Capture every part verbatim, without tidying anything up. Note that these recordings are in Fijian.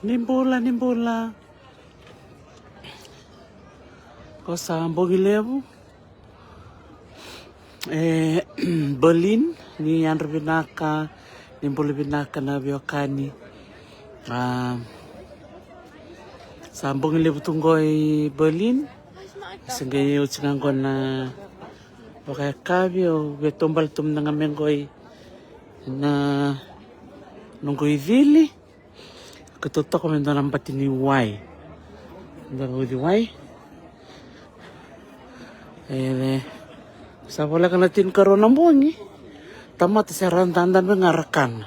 Ni bula, ni bula. Ko sa bogi levu. E, Berlin, ni yadra vinaka, ni bula vinaka na veiwekani. A, sa bogi levu tu qo i Berlin. Se qai oti ga qo na vakayakavi, au via taubale tu mada ga me qo i na noqu icili. Keitou toka me dua na bati ni wai. Dua na uciwai. E, sa voleka na tinikarua na bogi. Tamata se ra dadabe ga ra kana.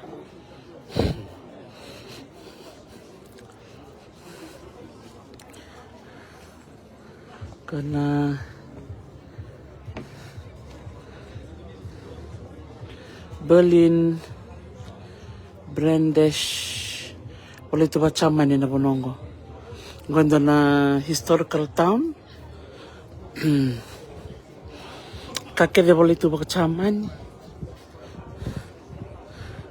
Kana Berlin, Brandenburg, volai tu vaka Jamani na vanua qo. Qo e dua na historical town. Ka kece volai tu vaka Jamani.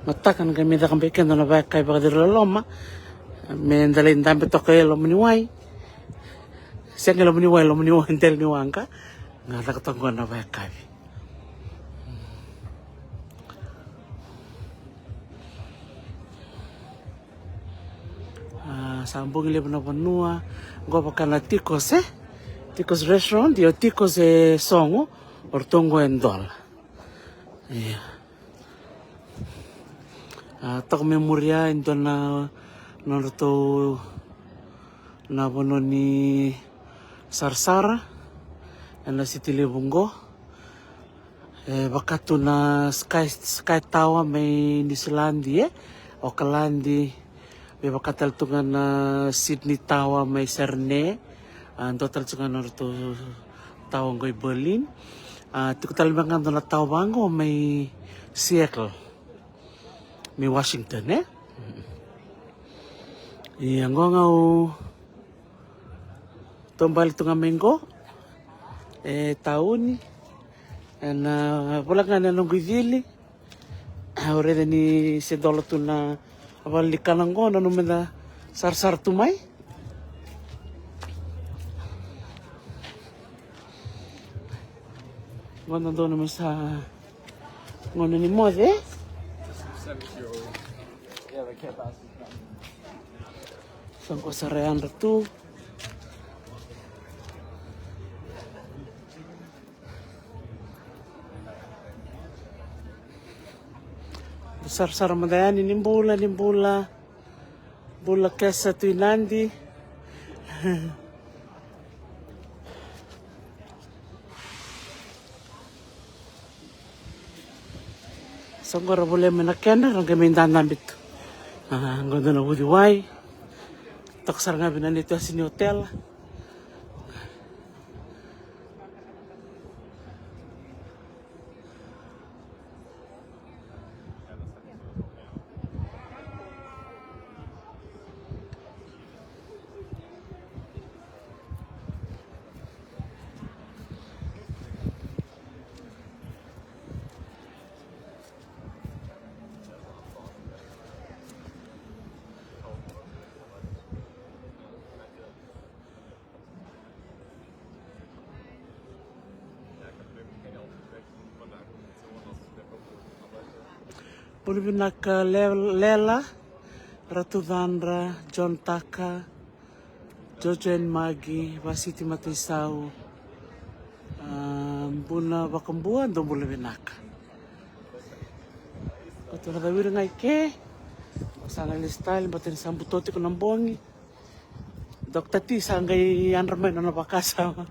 Mataka na qai mai caka beka e dua na vakayakavi vakaciri loloma. Me da lai dabe toka e loma ni wai. Sega e loma ni wai, loma ni wai, dela ni waqa. Ga caka toka qo na vakayakavi. A, sa bogi levu na vanua. Qo vaka na Tikos, e? Tikos restaurant, io Tikos e sogo. O ratou qo e dola. Ia. A, toka me muria e dua na, nodratou na vanua ni sarasara ena siti levu qo. E vaka tu na Sky, Sky Tower mai Niusiladi, e Okaladi. Vei vaka tale tu ga na Sydney Tower mai Sydney. A, dua tale tu ga na nodratou tower qo i Berlin. A, tiko tale mai ga dua na tower vaqo mai Seattle, mai Washington, e? Ia, qo ga au taubale tu ga mai qo e tauni. Ena voleka ga na noqu icili. Au raica ni se dola tu na vale ni kana qo, nanuma meda sarasara tu mai. Qo na donu me sa gauna ni moce. Sa qo sara yadra tu. Sarasara mada yani, ni bula, ni bula. Bula Kesa tu i Nadi. Sa qo ra volea mai na kedra, ra qai mai dadabe tu. A, qo dua na uciwai. Toka sara ga vei na neitou yasa ni otela. Bula vinaka Le-, Lela, Ratu Cadra, John Taka, Jojo and Magi, Vasiti Mataisau, a, Buna Vakabua, dou bula vinaka. Ko tu na cawiri ga i ke, sa na lesu tale, baleta ni sa buto tiko na bogi. Dokta T sa qai yadra mai na nona vakasama.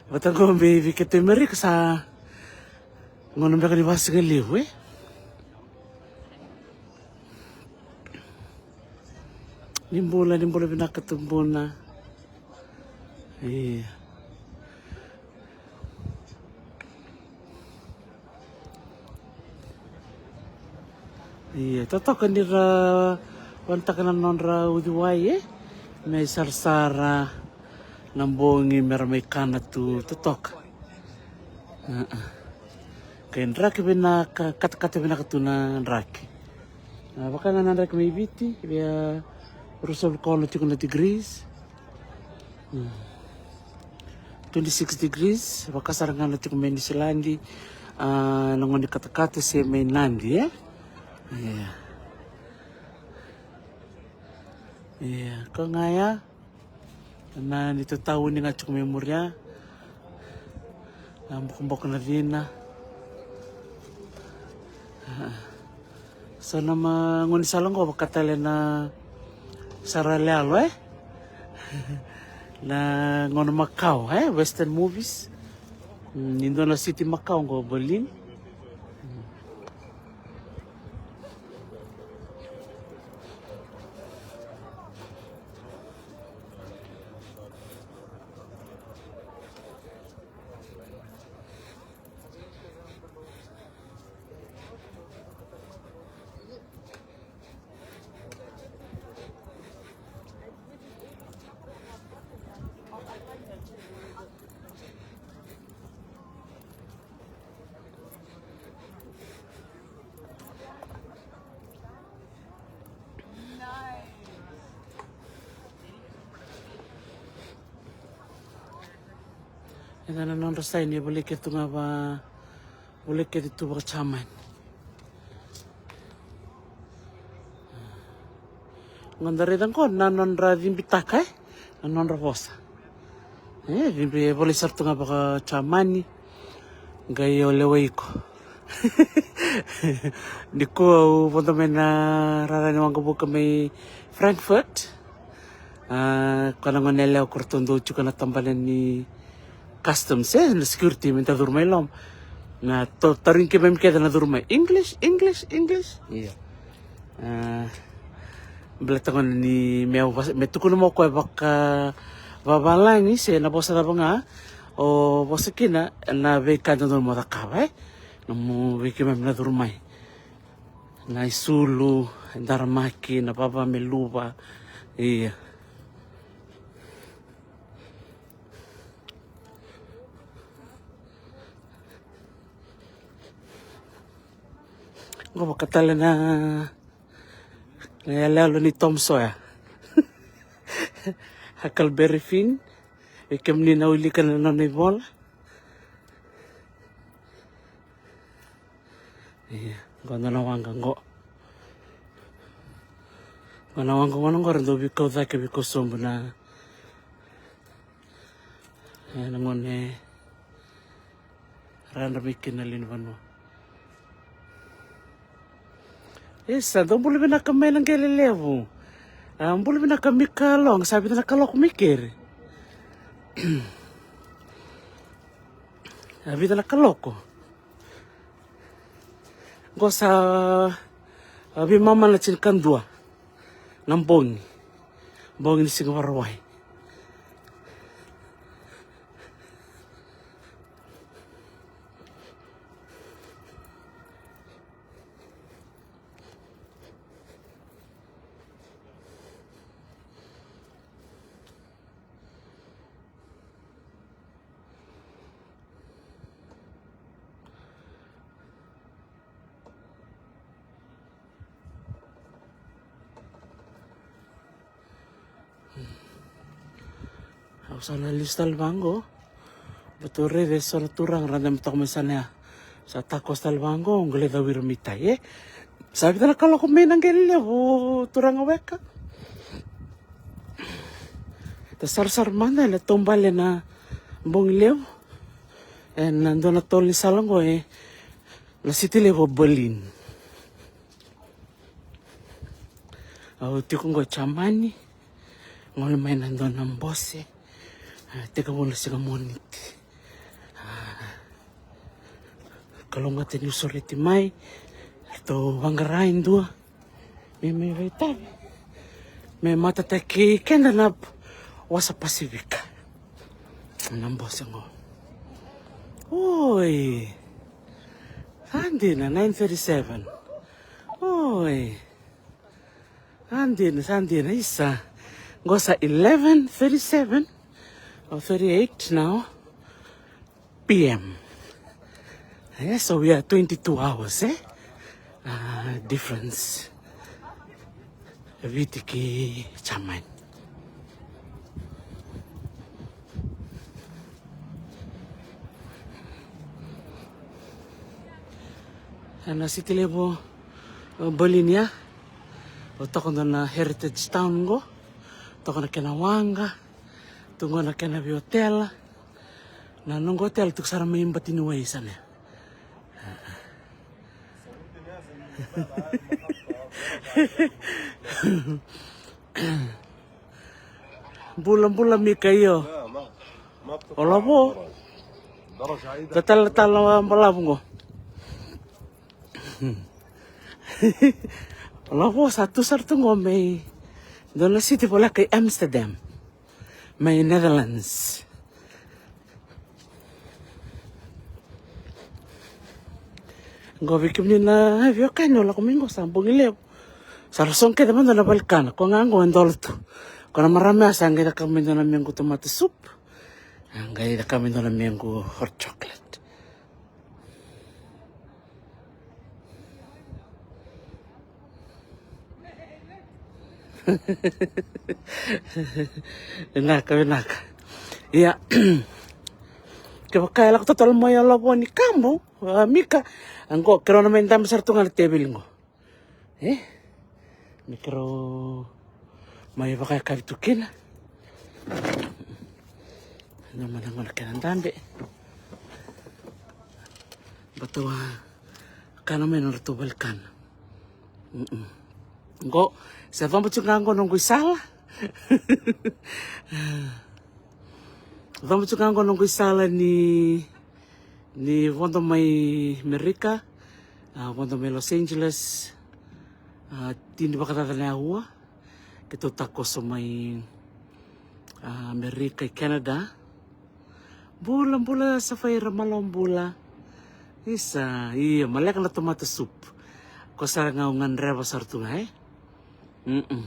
Vata qo me vei keitou i Merika sa gauna beka ni vakasigalevu, e? Ni bula, ni bula vinaka tu Buna. Ia. Ia, totoka ni ra vanataka na nodra uciwai, e? Me sarasara na bogi, me ra mai kana tu, totoka. A, a. Kei draki vinaka, katakata vinaka tu na draki. A, vaka ga na draki mai Viti, via ruasagavulu ka ono tiko na degrees. Twenty-six degrees, vaka sara ga na tiko mai Niusiladi. A, na gone katakata se mai Nadi, e? Ia, ia, ko ga ya. Na ni tatauni ga tiko mai muria. Na bokoboko na cina. So na ma gaunisala oqo vaka tale na sara yaloyalo, e? Na gauna makawa, e? Western movies. Ni dua na city makawa oqo Berlin. Eda na nodra saini e voleketi tu ga va, voleketi tu vaka Jamani. Qo da raica qo na nodra cibitaka, e? Na nodra vosa. E, cibi e volai sara tu ga vaka Jamani. Qai o lewa iko. Nikua au vodo mai na rara ni waqavuka mai Frankfurt. A, ko na gone yalewa ko ratou dau tiko na tabana ni customs, e, na security me da curu mai loma. Na to, tarogi keimami kece na curu mai. English, English, English. Ia. A, baleta gona ni me, me tukuna mo koya vaka vavalagi se na vosa cava ga o vosa kina na veika dodonu mo cakava, e? Nomu vei keimami na curu mai. Na isulu, daramaki, na vava me luva. Ia. Qo vaka tale na yaloyalo ni Tom Sawyer. Huckleberry Finn. E kemuni na wilika na nona ivola. Ia, qo na waqa qo. Qo na waqa qo na qo ra dau veikau cake, veikau sobu na, e, na gone radra mai kina na lewe ni vanua. Isa, dou bula vinaka mai na qele levu. A, bula vinaka Mika Long, sa vica na kaloko mai keri. A, vica na kaloko. Qo sa, a, veimama na tinikadua na bogi. Bogi ni siga Vakarauwai. Au sa na lesu tale vaqo. Vata raica e so na turaga ra dau mai toka mai sana ya. Sa takoso tale vaqo, qo lai cau ira mai tai, e. Sa vica na kaloko mai na qele levu, turaga weka. Da sarasara mada ena taubale na bogi levu. Ena dua na tolo ni sala qo, e, na siti levu o Berlin. Au tiko qo Jamani. Gole mai na dua na bose. A, tekivu na siga Moniti. A, kalougata niu sureti mai. Ratou vaqara e dua. Me mai vakaitavi. Me matataki keda na wasa Pasifika. Na bose qo. Oi. Sa dina, nine thirty-seven. Oi. Sa dina, sa dina, isa. Qo sa eleven thirty-seven or thirty-eight now. P M. Yeah, so we are twenty-two hours, e? A, difference. Viti ki Jamani. Ena siti levu o Berlin ya. O toka dua na heritage town qo. Toka na kena waqa. Tu qo na kena veiotela. Na noqu otela tu sara mai bati ni wai sara ya. Bulabula Mika io. O lavo. Talatala balavu qo. O lavo sa tu sara tu qo mai dua na siti voleka i Amsterdam. Mai Netherlands. Qo vei kemuni na veiwekani o lako mai qo sa bogi levu. Sa ra sogo kece mada na valikana ko ga qo e dolo tu. Ko na marama ya sa qai caka mai dua na mequ tomato soup. A qai caka mai dua na mequ hot chocolate. Vinaka, vinaka. Ia. Kevaka e lako totolo mai o lavo ni kabu, a, Mika. Qo, keirau na mai dabe sara tu ga na teveli qo. E? Me keirau mai vakayakavi tu kina. Na mada qo na kena dabe. Baleta wa kana mai na ratou valikana. Mm-mm. Qo, se coba tiko ga qo noqu isala. Coba tiko ga qo noqu isala ni, ni vodo mai Merika, a, vodo mai Los Angeles, a, tini vakacaca na aua. Keitou takoso mai, a, Merika i Canada. Bula, bula, Safaira, malo bula. Isa, ia, maleka na tomato soup. Ko sara ga au gadreva sara tu ga, e? Mm-mm.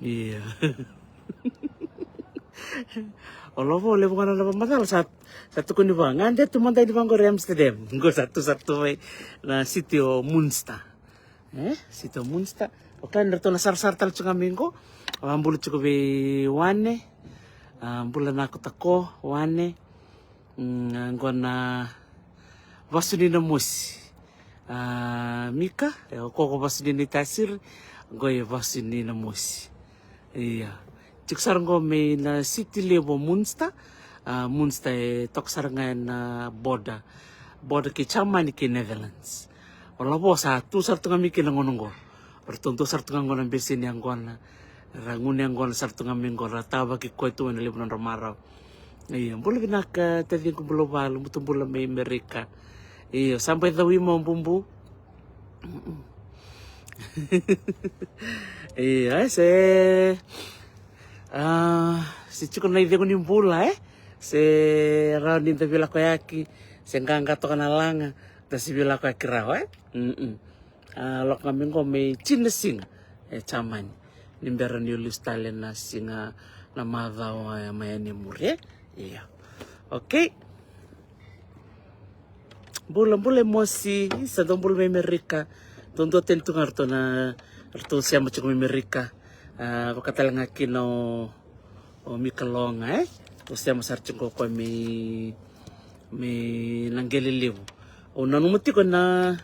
Ia. O lavo, levu ga na nava macala, sa, sa tukuni vaka. Ga de tu mada ni vaqori Amsterdam. Qo sa tu, sa tu mai na city o Munster. E, sita Munster. O kila ni ratou na sarasara tale tiko ga mai qo. A, bula tiko vei Wane. A, bula na kotako, Wane. Mm, a, qo na vasu ni na mosi. A, Mika, e, o koko vasu ni na itasiri. Qo e vasu ni na mosi. Ia. Tiko sara qo mai na city levu o Munster. A, Munster e toka sara ga ena border. Border kei Germany kei Netherlands. O lavo sa tu sara tu ga mai kina gona qo. O ratou dua sara tu ga qo na bese ni yaqona. Ra gunu yaqona sara tu ga mai qo ra tavaki koya tu ena levu nodra marau. Io, bula vinaka taciqu bula valu, butu bula mai Amerika. Io, sa bai cau i mau bubu. Ia, se, a, se tiko na icegu ni bula, e? Se rawa ni da vilakoyaki, se qaqa toka na laga, da se vilakoyaki rawa, e? Mm-mm. A, lako ga mai qo me tini na siga e Jamani. Ni bera niu lesu tale na siga na macawa, e, mai yani e muri, e? Ia. Okei. Bula, bula e mosi, sa dau bula mai Amerika. Dua, dua tani tu ga ratou na, ratou sema tiko mai Amerika. A, vaka tale ga kina o, o Mika Loga, e? O sema sara tiko o koya mai, mai Naqele Levu. Au nanuma tiko na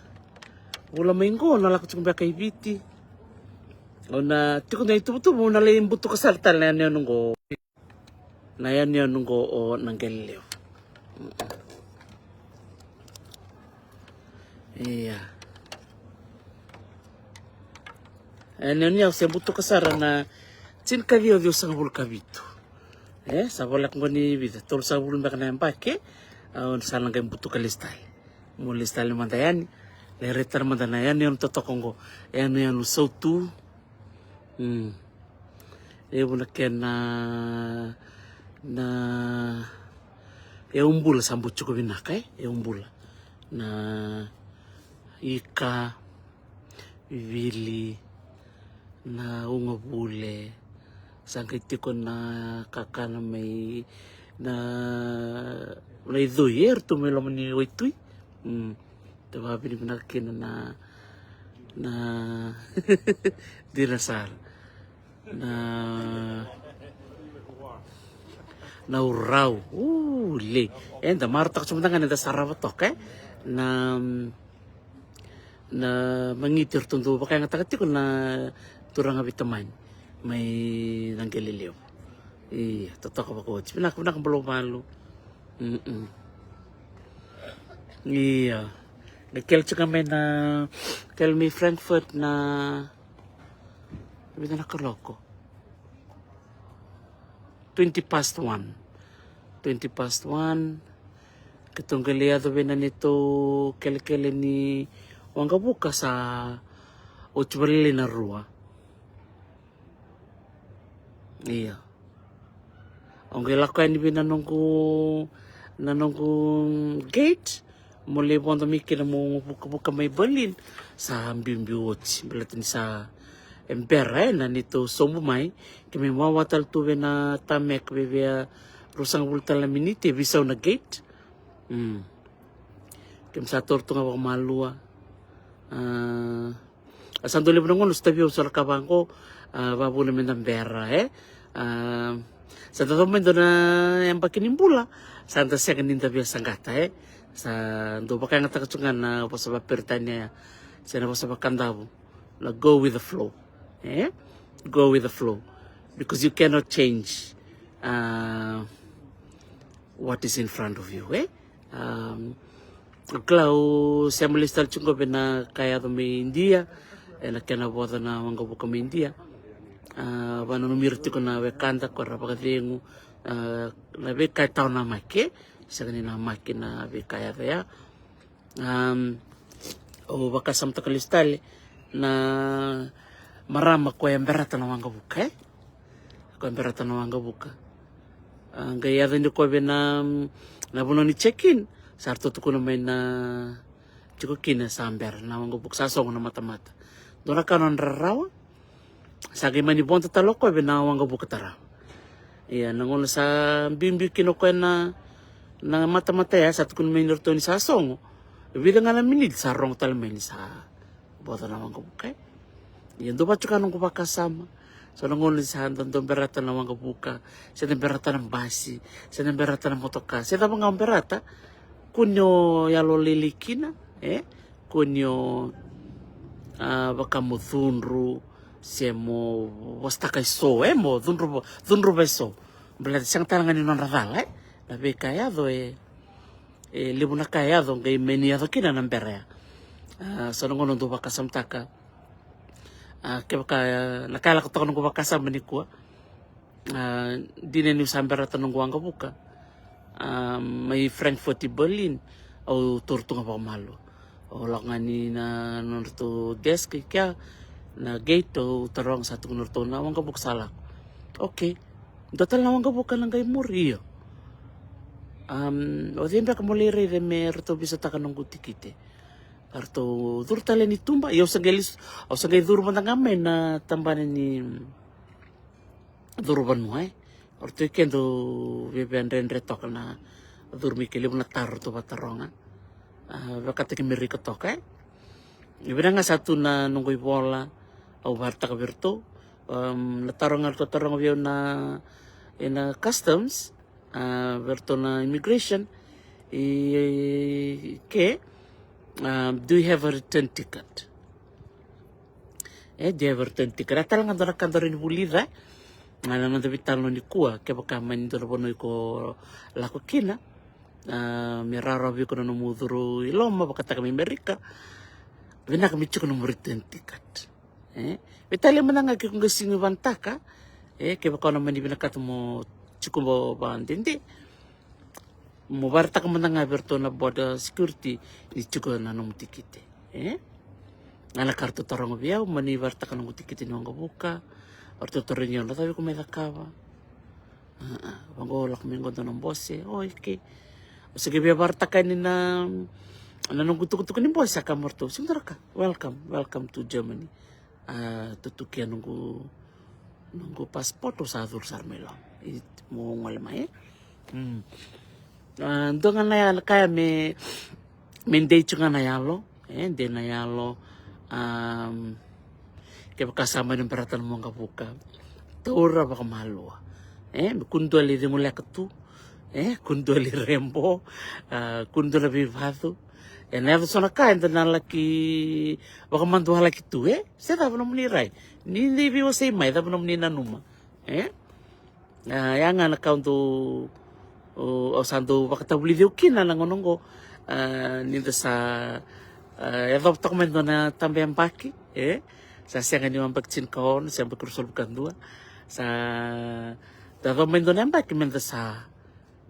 vula mai qo, na lako tiko beka i Viti. Au na tiko na ituvatuva, au na lai butuka sara tale na yanuyanu qo. Na yanuyanu qo o Naqele Levu. Ia. E, yanuyanu au se butuka sara na tinikaciwa ciwasagavulu ka vitu. E, sa voleka qo ni vica, tolusagavulu beka na yabaki. Au sa na qai butuka lesu tale. Mo lesu tale mada yani. Lai rai tara mada na yanuyanu totoka qo. Yanuyanu sautu. Mm. Levu na kena, na, e ubula sa bau tiko vinaka, e? E ubula. Na ika, vili, na ugavule, sa qai tiko na kakana mai na, na icoi, e, ratou mai loma ni waitui. Mm. Te vakavinavinaka kina na, Na dina sara na na urau ule. Eda marutaka tiko mada ga na eda sarava toka e na na magiti eratou dau vakayagataka tiko na turaga veitamani mai na qele levu. Ia totoka vakaoti vinaka vinaka bolo valu. Mm-mm. Ia na kele tiko ga mai na kele mai Frankfurt na vica na kaloko. Twenty past one. Twenty past one. Keitou qai lai yaco vei na neitou kelekele ni waqavuka sa oti valelei na rua. Ia au qai lako yani vei na noqu na noqu gate. Mo lai vodo mai kina mo vukavuka mai Berlin sa biubiu oti baleta ni sa e bera e na neitou sobu mai. Keimami wawa tale tu vei na tamek vei vei a ruasagavulu tale na miniti e veisau na gate. Mm. Keimami sa toro tu ga vakamalua. Ah, a sa dau levu na gauna sa tavi au sa laka vaqo. Ah, vavuna me da bera e ah, sa da cau mai dua na yabaki ni bula sa da sega ni da via saqata e sa dau vakayagataka tu ga na vosa vaperitania se na vosa vakadavu na go with the flow e go with the flow because you cannot change uh, what is in front of you e um, kila au sema lesu tale tiko vei na ka yaco mai Idia ena kena voca na waqavuka mai Idia. Ah, vananumi ira tiko na wekada ko ra vakacegu ah, na veika e tawa namaki e sega ni namaki na veika yaco ya. Um, au vakasamataka lesu tale na marama ko e berata na waqavuka e ko e berata na waqavuka. Ah, qai yaco ni koya vei na na vanua ni check-in sa ratou tukuna mai na tiko kina sa bera na waqavuka sa sogo na matamata. Dua na ka nona rarawa sa qai mani vodo tale o koya vei na waqavuka tarawa. Ia na gauna sa biubiu kina o koya na na matamata ya sa tukuna mai ni ratou ni sa sogo. Vica ga na miniti sa rogo tale mai ni sa vodo na waqavuka e ia dou vatuka noqu vakasama. So na gauna sa da dau berata na waqavuka se da berata na basi se da berata na motoka se cava ga o berata. Kua ni o yalo lailai kina e kua ni o ah, vaka mo cudru se mo vosataka eso e mo cudru cudru vaiso. Baleta sega tale ga ni nodra cala e na veika yaco e e levu na ka e yaco qai meni yaco kina na bera ya. Ah, so na gauna dou vakasamataka ah, kevaka ah, na ka e lako toka noqu vakasama nikua. Ah, dina niu sa berata noqu waqavuka ah, mai Frankfurt i Berlin. Au toro tu ga vakamalua au lako ga ni na nodratou desk i kea na gate au taroga sa tukuna ratou na waqavuka sa lako. Okay. Dua tale na waqavuka na qai muri io. Um, o cei beka mo lai raica me ratou visotaka noqu tikite. Ka ratou curu tale ni tuba ia au sa qai lis au sa qai curu mada ga mai na tabana ni curu vanua e. O ratou i ke dau viavia dredre toka na curu mai ke levu na taro ratou vataroga. Ah, vakataki Merika toka e. Vina ga sa tu na noqu ivola au varataka vei ratou. Um, na taroga ratou taroga vei au na ina customs ah, vei ratou na immigration i ke ah, do you have a return ticket? E do you have a return ticket? A tale ga dua na ka dau rai ni vulica ah, na noda veitalanoa nikua kevaka mai ni dua na vanua iko lako kina ah, me rawarawa vei iko na nomu curu i loma vakataka mai Merika. Vinaka me tiko nomu return ticket. E vei tale mada ga ke ko qai sigi vanataka e kevaka o na mani vinakata mo tiko vakadede mo varataka mada ga vei ratou na border security ni tiko na nomu tikite. E a na ka ratou taroga vei au mani varataka noqu tikite ni waqavuka. O ratou tarogi au na cava iko mai cakava. Vaqo lako mai qo dua na bose o ike. O se ke via varataka ni na na noqu tukutuku ni bose a ka mo ratou sigi dua na ka welcome welcome to Germany. A tutukia noqu noqu passport o sa curu sara mai loma i mo gole mai e. Mm. A dua ga na ya na kaya me me dei tu ga na yalo e dei na yalo. Am, kevaka sa mani baleta na waqavuka, taura vakamalua. E, me kua ni dua lai cegu leka tu. E, kua ni dua lai rebo. A, kua ni dua na veivacu. E na yaco so na ka eda na laki vakamadualaki tu, e? Se cava nomuni rai? Ni dei veiwasei mai, cava nomuni nanuma? E? A, ya ga na ka au dau, au sa dau vakatavulici au kina na gauna oqo. A, ni da sa, a, yacova toka mai dua na tabayabaki, e? Sa sega ni yabaki tinikaono, se yabaki ruasagavulu ka dua. Sa da yacova mai dua na yabaki me da sa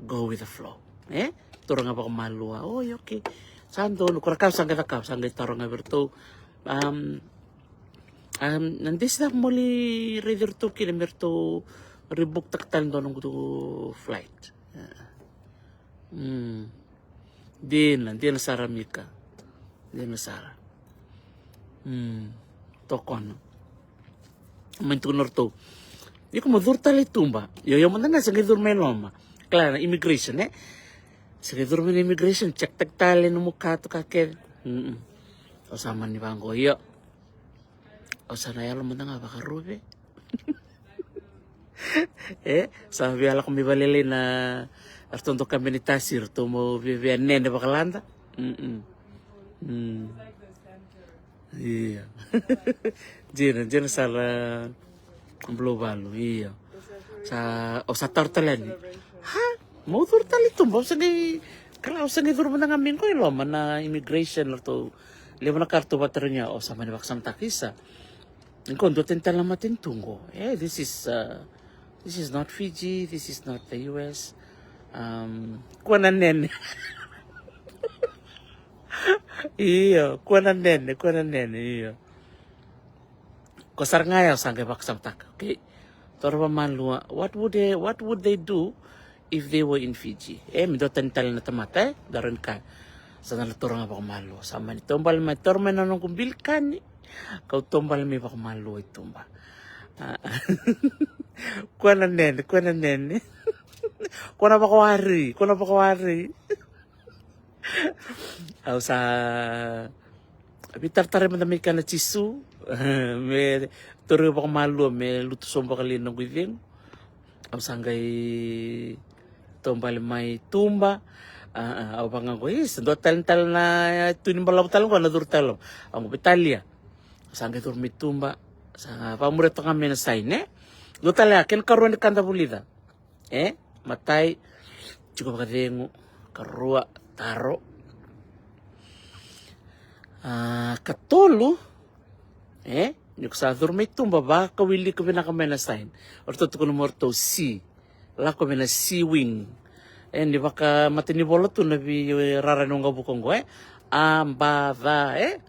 go with the flow. E? Taura ga vakamalua. Oi, okay. Sa donu, ko na ka au sa qai cakava, sa qai taroga vei iratou. Am, am, na desi cava mo lai raici iratou kina me ratou rebook taka tale dua noqu flight. Mm. Dina, dina sara Mika. Dina sara. Mm. Tokona. Mai tukuna ratou. Iko mo curu tale i tuba. Io, io mada ga se qai curu mai loma. Kila na immigration, e? Se qai curu mai na immigration, check taka tale nomu ka toka kece. Mm-mm. Au sa mani vaqo, io. Au sa na yalo mada ga vakaruve. E, sa via lako mai valelei na ratou dau kabe ni tasi, ratou mo via, via nene vakalada. Mm-mm. Mm. Ia. Dina, dina sara Buluvalu, ia. Sa, au sa taro tale yani. Ha? Mo curu tale i tuba, au sa qai, kala, au sa qai curu mada ga mai qo i loma na immigration, ratou, levu na ka ratou vakatarogi au, au sa mani vakasamataka isa. Qo dua tani tale na matanitu qo. E, this is, uh, this is not Fiji, this is not the U S. Um, kua na nene. Io, kua na nene, kua na nene, io. Ko sara ga ya au sa qai vakasamataka, okay? Taura vakamalua, what would they, what would they do if they were in Fiji? E, me dua tani tale na tamata, e? Daru ni ka. Sa na taura ga vakamalua, sa mani taubale mai, taura mai na noqu bilikani. Kau taubale mai vakamalua i tuba. A, kua na nene, kua na nene. Kua na vakawari, kua na vakawari. Au sa veitaratara mada mai kina na Jisu. Me tauri au vakamalua, me lutu sobu vakalailai na noqu icegu. Au sa qai taubale mai tuba. A, a, au vaqo, e, sa dua tale tale na tu ni balavu tale qo na curu tale. Au qo veitalia. Au sa qai curu mai tuba. Sa vakamuria toka mai na saini, e? Dua tale a kena karua ni ka da vulica. E, matai, tiko vakacegu, karua, taro. A, katolu, e, ni ko sa curu mai tuba, vakawilika vinaka mai na sign. O ratou tukuna mo ratou C, lako mai na C wing. E, ni vakamatanivola tu na veirara ni waqavuka oqo, e. A, ba, ca, e.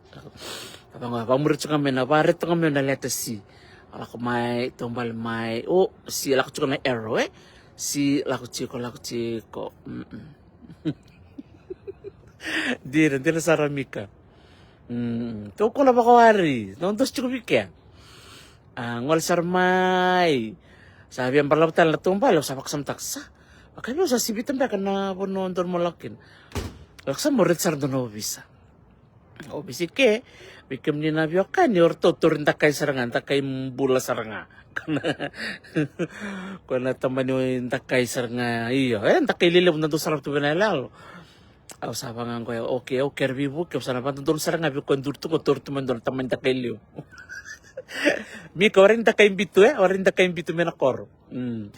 Vakamuria tiko ga mai na, varetaka mai na letter C. Lako mai, taubale mai. O, C, lako tiko na arrow, e. C, lako tiko, lako tiko. Mm-mm. Dina, dina sara Mika. Mm, tou kua na vakawari, na dosi tiko vei kea. A, gole sara mai. Sa via balavu tale na taubale, au sa vakasamataka sa. Vakaivei au sa sivita beka na vanua donu mo lako kina. Lako sa mo raica sara dua na ovisa. Ovisa i ke, vei kemuni na veiwekani, o ratou tauri dakai sara ga, dakai bula sara ga. Ko na, ko na tamani dakai sara ga, io, e, dakai lelevu na dau sarava tu vei na yaloyalo. Au sa vaqo, okay, au kere veivuke, au sa na vadodonu sara ga vei koya duri tu qo, tauri tu mai dua na tamani dakai levu. Mika, warai ni dakai bitu, e, warai ni dakai bitu mai na koro. Mm.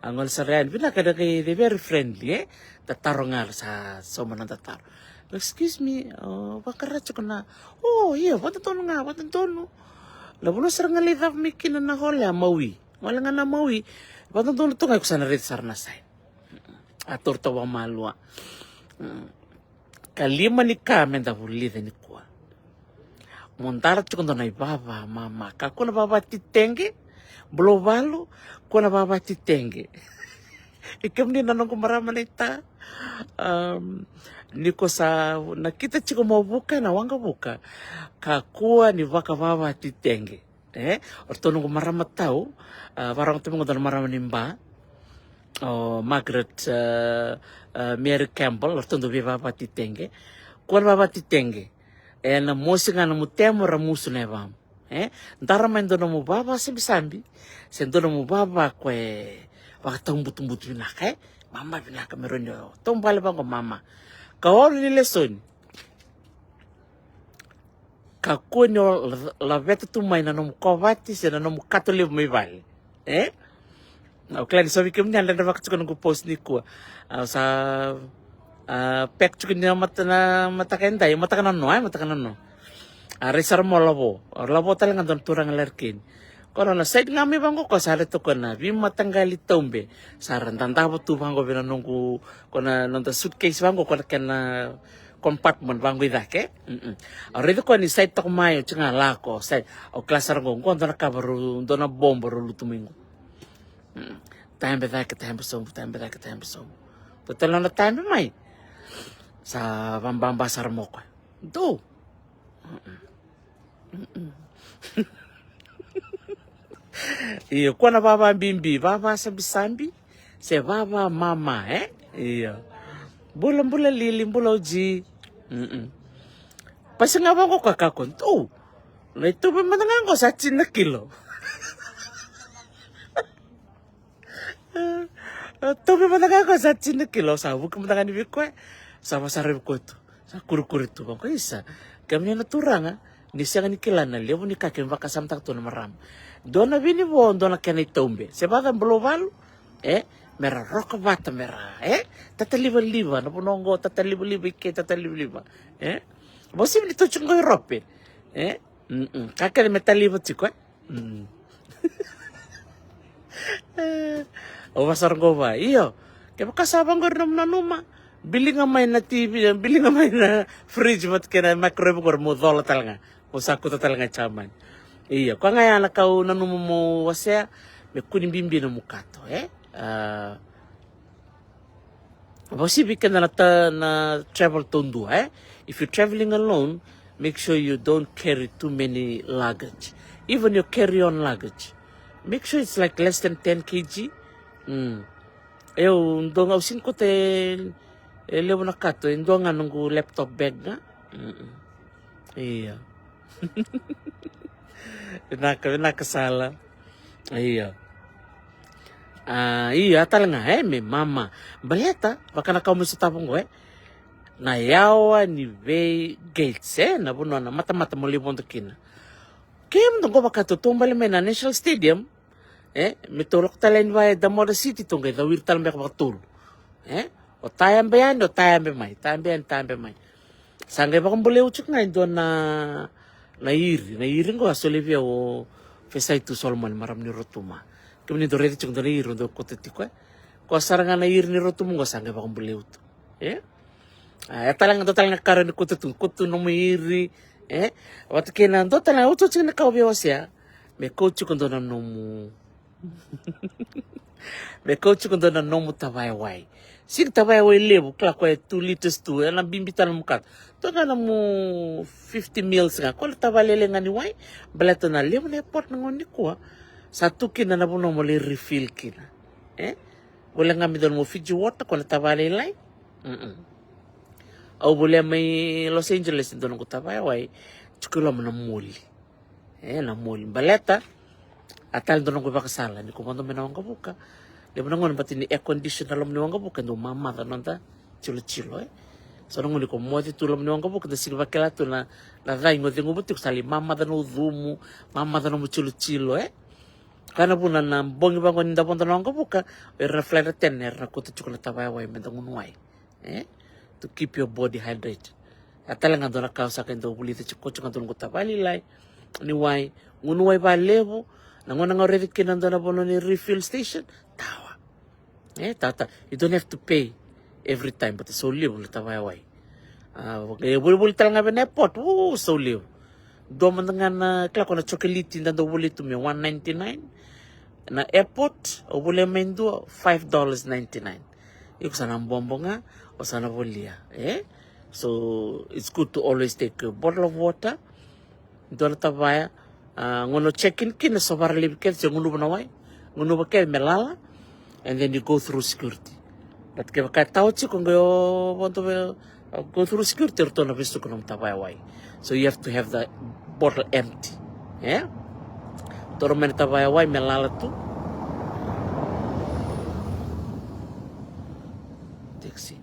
A gole sara yani, vinaka, dakai, they very friendly, e. Da taro ga, sa sauma na da taro. Excuse me, o, vakara tiko na, o, io, vadodonu ga, vadodonu. Na vanua sara ga lai cava mai kina na hole a Maui. Gole ga na Maui. Vadodonu tu ga, iko sa na raica sara na sign. A taura toka vakamalua. Mm. Ka lima ni ka me da vulica nikua. Mo dara tiko dua na ivava mama. Kakua na vava titege. Buluvalu, kua na vava titege. I kemuni na noqu marama naita. Um, ni ko sa nakita tiko mo vuka ena waqavuka, kakua ni vakavava titege. E, o ratou noqu marama tau, a, vakarogo tu mai qo dua na marama ni Ba, o Margaret, a, a, Mary Campbell, o ratou dau veivava titege. Kua na vava titege. Ena mosi ga na mutemo ra musu na evamu. E dara mai dua na mu vava sabisabi se dua na mu vava ko e vakataubutubutu vinaka, e mama vinaka me roni o taubale vaqo mama. Ka olo ni lesoni. Kakua ni o la- laveta tu mai na nomu kovati se na nomu kato levu mai vale. E au kila ni so vei kemuni a dredrevaka tiko noqu post nikua. Au sa a pek tiko ni mata na mataka edai, mataka na noa, e mataka na noa. A rai sara mo lavo, lavo tale ga dua na turaga larikeni. Ko na side ga mai vaqo ko sa rai toko na veimataqali taube. Sa ra dadava tu vaqo vei na noqu, ko na noda suitcase vaqo ko na kena compartment vaqo i cake. Mm-mm. Au raici koya ni side toka mai, oti ga lako side. Au kila sara qo, qo dua na kava rau, dua na bobo rau lutu mai qo. Mm. Tabe cake, tabe sobu, tabe cake, tabe sobu. Dua tale nona tabe mai. Sa vababa sara mo koya. Dou. Mm-mm. Io, kua na vava bibi, vava sabisabi se vava mama, e? Io. Bula bula lili, bula oji. Mm-mm. Pasi ga vaqo ka kako. Dou. Na itauve mada ga qo sa tini na kilo. Tauve mada ga qo sa tini na kilo, sa vuki mada ga ni vei koya. Sa vasaravi koya tu. Sa kurikuri tu vaqo, isa. Kemuni na turaga, ni sega ni kila na levu ni ka kemi vakasamataka tu na marama. Dua na vinivo, dua na kena itaube. Se vaka bolo valu, e? Mera roka vata, mera, e? Tatalivaliva, na vanua qo, tatalivaliva i ke, tatalivaliva. E? Vosivi ni toci qo i rope. E? Mm-mm. Ka kece me taliva tiko, e? Mm. Au vasara qo va. Io. Kevaka sa vaqori nomu nanuma, biliga mai na T V, biliga mai na fridge vata kei na microwave qori mo cola tale ga. Mo sa kuta tale ga i Jamani. Io. Koya ga ya na ka au nanuma mo wasea, me kua ni bibi na mukato, e? A, Vasivi keda na, ta, na travel taudua, e? If you're traveling alone, make sure you don't carry too many luggage. Even your carry-on luggage. Make sure it's like less than ten K G. Mm. Eu dua ga, au sini kota e, e levu na kato, e dua ga noqu laptop bag ga. Mm-mm. Ia. Vinaka, vinaka sala. Ia. A, ia tale ga, e, me mama. Baleta, vaka na ka au mai sotava oqo, e. Na yawa ni vei gates, e, na vanua na matamata mo lai vodo kina. Kemudou qo vaka tou taubale mai na National Stadium, e, me tou lako tale yani vaya e Damoda City, tou qai cawiri tale beka vakatolu. E, o tayabe yani, o tayabe mai, tayabe yani, tayabe mai. Sa qai vakabuleu tiko ga e dua na, na iri, na iri qo a solia vei au o Fesaitu Solomoni, marama ni Rotuma. Kemuni dou raica tiko dua na iri dou kauta tiko, e. Koya sara ga na iri ni Rotuma qo sa qai vakabuleu tu. E? A, e tale ga dua tale ga ka rawa ni kauta tu, kauta tu nomu iri, e? Vata kei na dua tale ga, otioti ga na ka au via wasea. Me kau tiko dua na nomu Me kau tiko dua na nomu tavaya wai. Sega ni tavaya wai levu, kila koya e two liters tu, ena bibi tale na mukato. Toka na nomu fifty mils ga, koya na tavaya lailai ga ni wai, baleta na levu na airport na gauna nikua. Sa tu kina na vanua mo lai refill kina. E? Voleka ga me dua na nomu Fiji water, koya na tavaya lailai. Mm-mm. Au volia mai Los Angeles, dua noqu tavaya wai, tiko i loma na moli. E, na moli baleta. A tale dua noqu ivakasala ni ko vodo mai na waqavuka. Levu na gauna baleta ni air condition na loma ni waqavuka, dau mamaca noda tilotilo, e. So na gauna ni ko moce tu loma ni waqavuka, da sega ni vakila tu na, na cagi o ceguva tiko, sa lai mamaca na ucumu, mamaca nomu tilotilo, e. Koya na vuna na bogi vaqo ni da vodo na waqavuka, o ira na flight attendant era na kauta tiko na tavaya wai me da gunu wai. E? To keep your body hydrated. A tale ga dua na ka au sa qai dau vulica tiko, tiko ga dua noqu tavaya lailai ni wai, gunu wai valevu. Na gauna ga au raica kina dua na vanua ni refill station, tawa. E, tawa, tawa. You don't have to pay every time, but so levu na tavaya wai. A, e volivoli tale ga vei na airport, o, so levu. Dua mada ga na, kila ko na chocolate da dau volia tu me one ninety-nine. Na airport, au volia mai dua, five dollars ninety-nine. Iko sa na bobo ga, o sa na volia, e? So, it's good to always take a bottle of water. Dua na tavaya, a, gauna o check in kina, sovara laivi kece, se gunuva na wai. Gunuva kece me lala, and then you go through security. But kevaka e tawa tiko qai o vodo vei, o go through security, eratou na vesuka nomu tavaya wai. So you have to have the bottle empty. E? Toro mai na tavaya wai me lala tu. Taxi.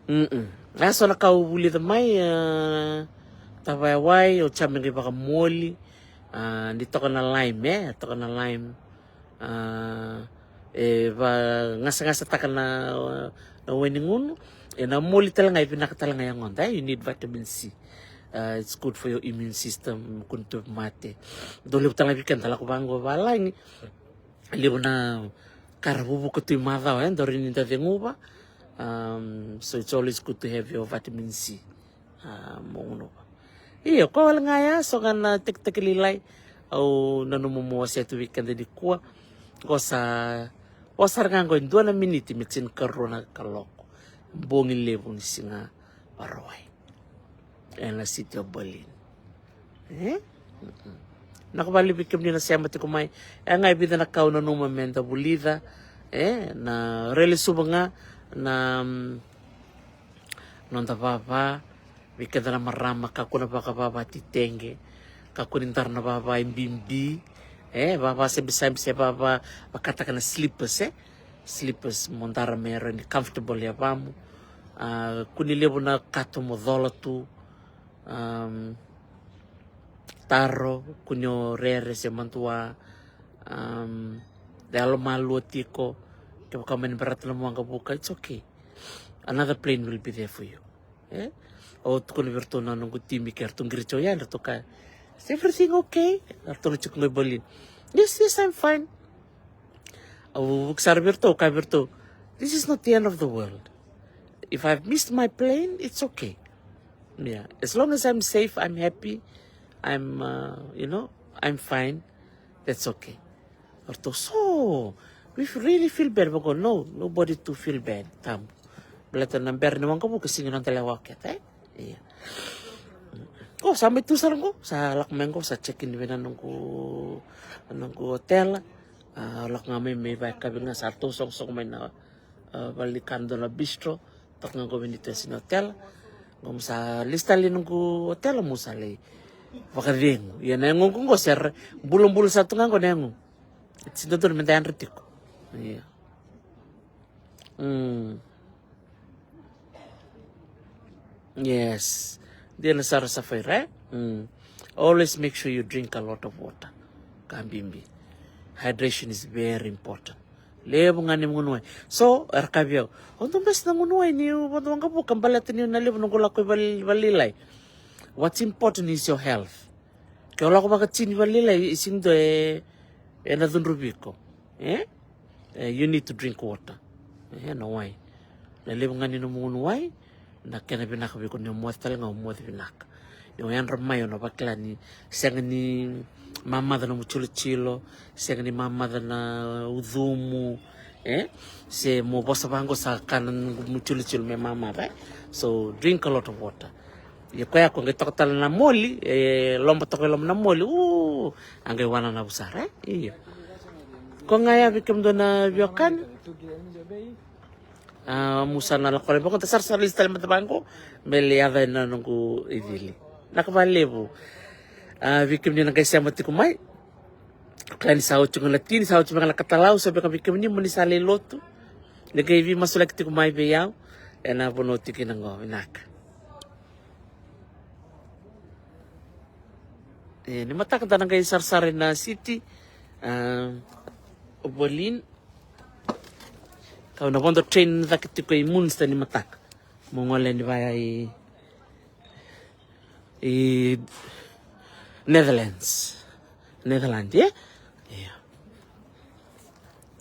Mm-mm. A so na ka au vulica mai, a, tavaya wai, o ca me qai vakamoli. A, ni toka na lime, e? Toka na lime. A, e va gasagasataka na, na wai ni gunu. E na moli tale ga, e vinaka tale ga yagoda, e? You need vitamin C. A, it's good for your immune system, kua ni tauvimate. Dau levu tale ga vei keda lako vaqo valagi. Levu na ka ra vuvuka tu i macawa, e? Dau rawa ni da ceguva. Um, so it's always good to have your vitamin C. A, mo gunuva. Io, koya wale ga ya, so ga na tekiteki lailai. Au nanuma mo wasea tu vei keda nikua. Qo sa, qo sara ga qo e dua na miniti me tinikarua na kaloko. Bogi levu ni siga Vakarauwai. Ena city of Berlin. E? Mm-mm. Vinaka vakalevu vei kemuni na sema tiko mai. E ga e vica na ka au nanuma me da vulica. E, na railesuva ga na, mm, noda vava, vei keda na marama, kakua na vakavava titege, kakua ni dara na vava e bibi, e, vava sebesabe se vava vakataka na slippers, e, slippers mo dara me rawa ni comfortable yavamu. A, kua ni levu na kato mo cola tu, um, taro, kua ni o rere se madua, um, yalomalua tiko, kevaka mani baleta na waqavuka, it's okay. Another plane will be there for you. E? Au tukuna vei iratou na noqu timi ke ratou qiriti au ya, ratou kaya, "Is everything okay?" Ratou na tiko qo i Berlin. "Yes, yes, I'm fine." Au vuki sara vei iratou, kaya vei iratou, "This is not the end of the world. If I've missed my plane, it's okay. Yeah, as long as I'm safe, I'm happy, I'm, uh, you know, I'm fine, that's okay." Ratou, "So, we f-, really feel bad." Vaqo, "No, nobody to feel bad, tabu. Baleta na bera ni waqavuka, sega ni noda lewa kece, e?" Ia. O, sa mai tu sara qo, sa lako mai qo, sa check in vei na noqu, noqu hotel. A, lako ga mai, mai vakayakavi ga, sa ratou soqosoqo mai na, a, vale ni kana, dua na bistro. Toka ga qo vei neitou yasa ni hotel. Qo mo sa list tale noqu hotel mo sa lai vakacegu. Ia na yagoqu qo se ra bulabula sa tu ga qo na yagoqu. Sega ni dodonu me da yadra tiko. Ia. Mm. Yes. Dina sara Safaira, e? Mm. Always make sure you drink a lot of water. Ka bibi. Hydration is very important. Levu ga ni gunu wai. So, era kaya vei au, "O dau bese na gunu wai niu vodo waqavuka baleta niu na levu noqu lako i val-, valelailai." What's important is your health. Ke o lako vakatini valelailai, e sega ni dua e, e na cudruvi iko. E? E, you need to drink water. E, na wai. Na levu ga ni nomu gunu wai, na kena vinaka vei iko ni o moce tale ga, o moce vinaka. Ni o yadra mai, o na vakila ni sega ni mamaca nomu tilotilo, sega ni mamaca na ucumu, e? Se mo vosa vaqo sa kana nomu tilotilo me mamaca, e? So, drink a lot of water. Ia koya ko qai toka tale na moli, e, loba toka e loma na moli, u, a qai wana na vusara, e? Io. Ko ga ya vei kemudou na veiwekani. A, musa na lako lai vaqo, da sarasara lisi tale mada vaqo, me lai yaco ena noqu icili. Vinaka vakalevu. A, vei kemuni na qai sema tiko mai. Kila ni sa oti ga na tini, sa oti ga na katalau, so beka vei kemuni mo ni sa lai lotu. Ni qai veimasulaki tiko mai vei au. Ena vanua tiko kina qo, vinaka. E, ni mataka da na qai sarasara ina city, a, o Berlin. Kau na vodo train cake tiko i Munster ni mataka. Mo gole ni vaya i, i Netherlands. Netherlands, e? Ia.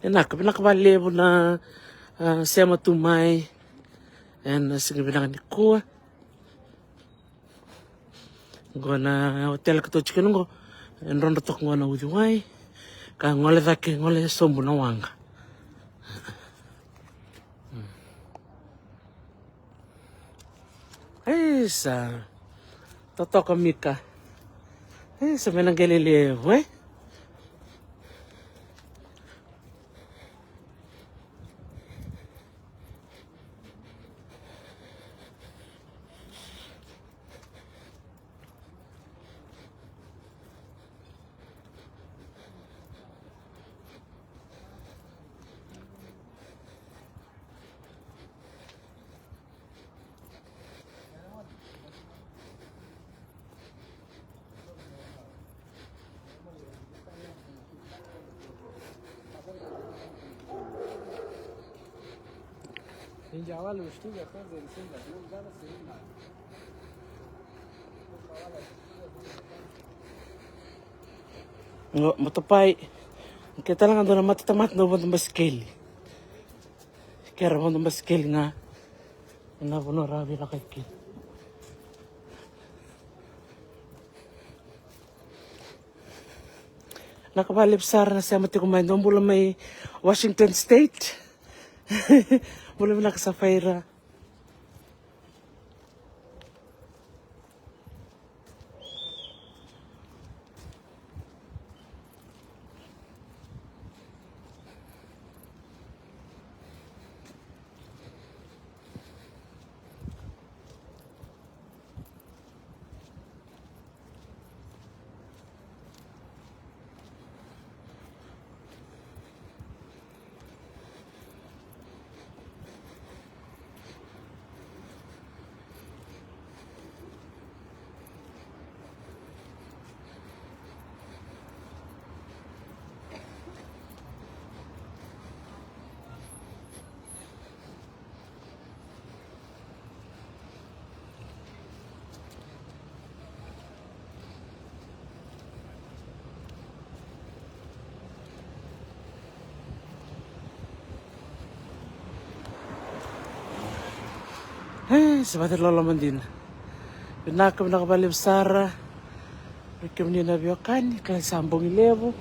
Vinaka, vinaka vakalevu na, a, sema tu mai. Ena siga vinaka nikua. Qo na hotel keitou tiko kina qo. E drodro toka qo na uciwai. Ka gole cake, gole sobu na waqa. Isa. Totoka Mika. Isa, me na qai lelevu, e? Qo motopai. Ke tale ga dua na matatamata na vodo basikeli. Ke ra vodo basikeli ga. Ena vanua ra veilakai kina. Vinaka vakalevu sara na sema tiko mai, dou bula mai Washington State. Bula vinaka Safaira. E, sa vata loloma dina. Vinaka, vinaka vakalevu sara. Vei kemuni na veiwekani, kila sa bogi levu.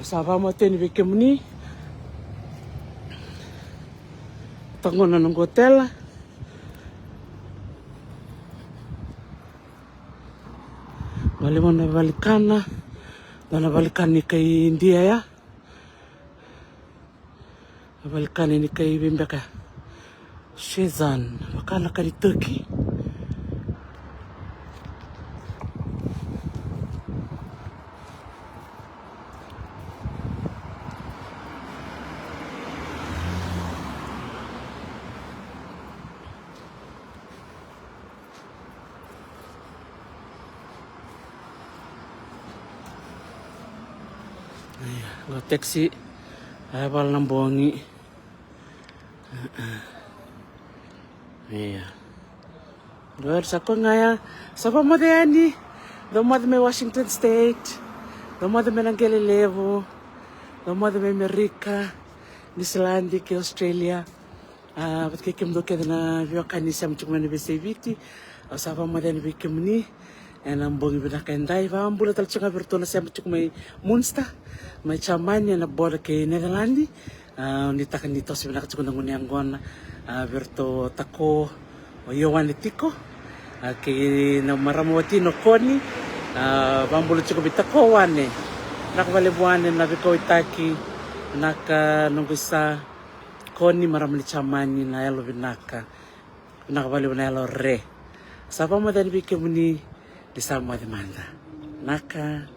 Sa vakamateni vei kemuni. Tagona na qotela. Vale mo na valikana. Na valikana ni kai Idia ya. Valikana ni kai vei beka. Shezan, vaka na kai Turkey. Ia, qo taxi. Aya vale na bogi. Ia. Dua sa ko ga ya. Sa vakamoce yani. Dou moce mai Washington State. Dou moce mai na qele levu. Dou moce mai Amerika, Niusiladi kei Australia. A, vata kei kemudou kece na veiwekani sema tiko mai na veiyasai Viti. Au sa vakamoce yani vei kemuni ena bogi vinaka edai. Vakabula tale tiko ga vei iratou na sema tiko mai Munster, mai Jamani, ena border kei Netherlands. A, nuitaka ni toso vinaka tiko na gunu yaqona. A, vei iratou o Tako, o Ioane tiko. A, kei na marama watina o Koni. A, vakabula tiko vei Tako Wane. Vinaka vakalevu Wane na veikauwaitaki. Vinaka noqu isa. Koni, marama ni Jamani, na yalo vinaka. Vinaka vakalevu na yalo re. Sa vakamoce yani vei kemuni, ni sa moce mada. Vinaka.